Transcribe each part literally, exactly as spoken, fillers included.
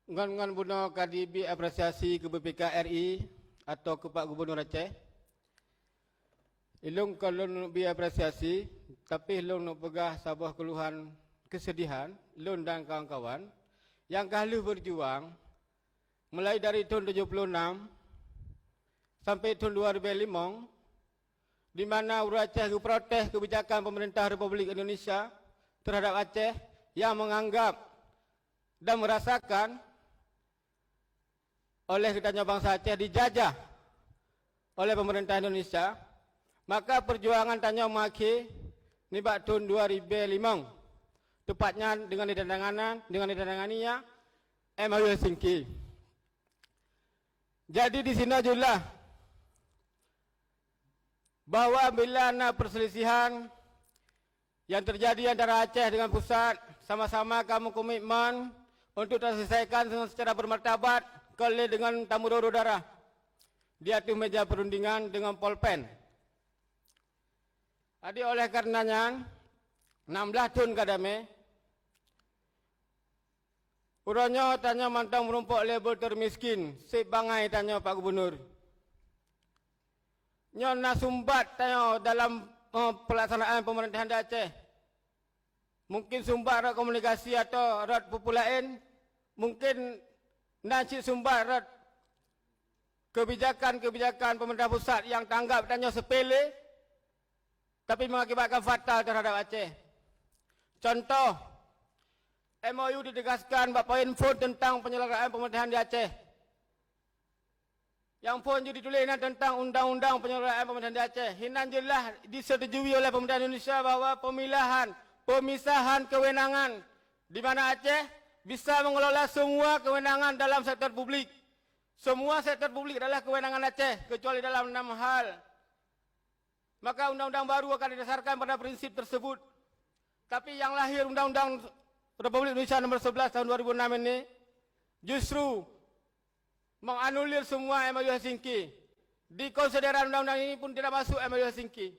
Ngon-ngon bunoe ka jibri apresiasi keu B P K R I atau keu Pak Gubernur Aceh. Ilôn kon lôn bi apresiasi, tapi lôn peugah saboh keuluhan keusedihan lôn dan kawan-kawan nyang ka lheueh beujuang mulai dari thôn tujoh puluh enam sampai thôn dua ribu limong, di mana ureuëng Aceh geuprotes keubijakan pemerintah Republik Indonesia terhadap Aceh yang menganggap dan merasakan oleh geutanyoe bansa Aceh dijajah oleh pemerintah Indonesia, maka perjuangan tanyoe meuakhé nibak thôn dua ribu limong, teupat nyan dengan ditandanganan, dengan ditandanganinya M O U Helsinki. Jadi di sinoe jeulaih bahwa bila na perselisihan yang terjadi antara Aceh dengan pusat, sama-sama kamoe komitmen untuk terselesaikan secara bermartabat, kon lé dengan tameuroro darah di ateueh meja perundingan dengan polpen. Jadi oleh karena nyan, enam belas thôn ka damé, uroe nyoe tanyoe mantong meurumpok label termiskin, seb bangai tanyoe Pak Gubernur. Nyoe na sumbat tanyoe dalam, eh, pelaksanaan pemerintahan di Aceh. Mungkin sumbat rot komunikasi atau rot peue-peue laén, mungkin na cit sumbat rot kebijakan-kebijakan pemerintah pusat yang tanggap tanyoe sepele, tapi mengakibatkan fatal terhadap Aceh. Contoh, M O U ditegaskan bak poin phôn tentang penyelenggaraan pemerintahan di Aceh. Nyang phôn jih dituléh na teuntang undang-undang penyelenggaraan pemerintahan di Aceh. Hinan jeulaih disetujui oleh pemerintah Indonesia bahwa pemilahan, pemisahan kewenangan, di mana Aceh bisa mengelola semua kewenangan dalam sektor publik. Semua sektor publik adalah kewenangan Aceh, kecuali dalam enam hal. Maka undang-undang baru akan didasarkan pada prinsip tersebut. Tapi yang lahir Undang-Undang Republik Indonesia Nomor sebelas Tahun dua ribu enam ini justru menganulir semua M O U Helsinki. Di konsideran undang-undang ini pun tidak masuk M O U Helsinki.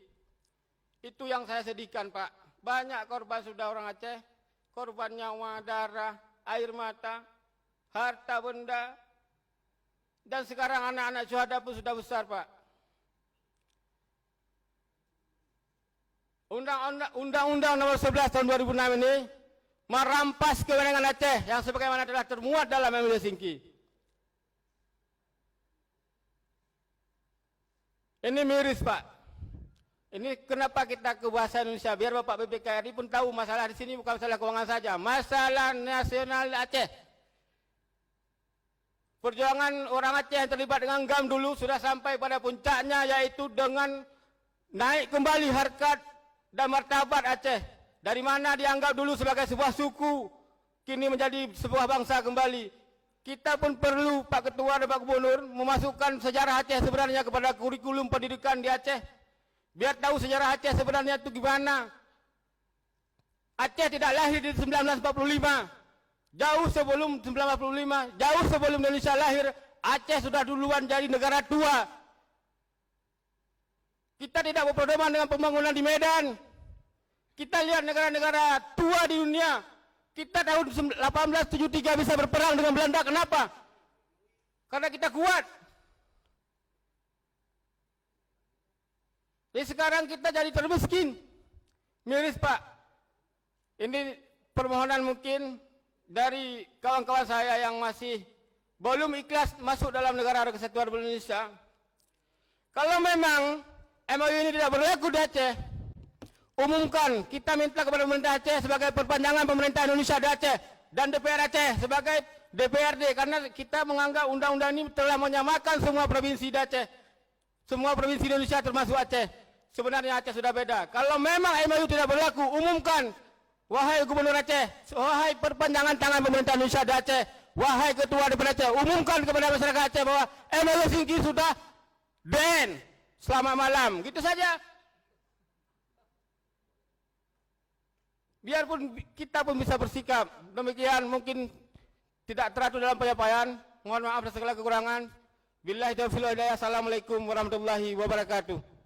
Itu yang saya sedihkan, Pak. Banyak korban sudah orang Aceh, korban nyawa, darah, air mata, harta benda, dan sekarang anak-anak syuhada pun sudah besar, Pak. Undang-undang, Undang-Undang Nomor sebelas Tahun dua ribu enam ini merampas kewenangan Aceh yang sebagaimana telah termuat dalam M O U Helsinki. Ini miris, Pak. Ini kenapa kita ke bahasa Indonesia, biar Bapak B P K R I pun tahu masalah di sini bukan masalah keuangan saja, masalah nasional Aceh. Perjuangan orang Aceh yang terlibat dengan GAM dulu sudah sampai pada puncaknya, yaitu dengan naik kembali harkat dan martabat Aceh. Dari mana dianggap dulu sebagai sebuah suku, kini menjadi sebuah bangsa kembali. Kita pun perlu, Pak Ketua dan Pak Gubernur, memasukkan sejarah Aceh sebenarnya kepada kurikulum pendidikan di Aceh. Biar tahu sejarah Aceh sebenarnya itu gimana. Aceh tidak lahir di sembilan belas empat puluh lima. Jauh sebelum sembilan belas empat puluh lima, jauh sebelum Indonesia lahir, Aceh sudah duluan jadi negara tua. Kita tidak berpedoman dengan pembangunan di Medan. Kita lihat negara-negara tua di dunia. Kita tahun delapan belas tujuh tiga bisa berperang dengan Belanda. Kenapa? Karena kita kuat. Jadi sekarang kita jadi termiskin. Miris, Pak. Ini permohonan mungkin dari kawan-kawan saya yang masih belum ikhlas masuk dalam Negara Kesatuan Republik Indonesia. Kalau memang M O U ini tidak berlaku di Aceh, umumkan, kita minta kepada pemerintah Aceh sebagai perpanjangan pemerintah Indonesia di Aceh dan D P R Aceh sebagai D P R D, karena kita menganggap undang-undang ini telah menyamakan semua provinsi di Aceh. Semua provinsi Indonesia termasuk Aceh. Sebenarnya Aceh sudah beda. Kalau memang M O U tidak berlaku, umumkan, wahai Gubernur Aceh, wahai perpanjangan tangan pemerintah Indonesia di Aceh, wahai Ketua D P R Aceh, umumkan kepada masyarakat Aceh bahwa M O U Helsinki sudah ban. Selamat malam. Gitu saja. Biarpun kita pun bisa bersikap demikian, mungkin tidak teratur dalam penyampaian. Mohon maaf atas segala kekurangan. Billahi taufiq wal hidayah. Assalamualaikum warahmatullahi wabarakatuh.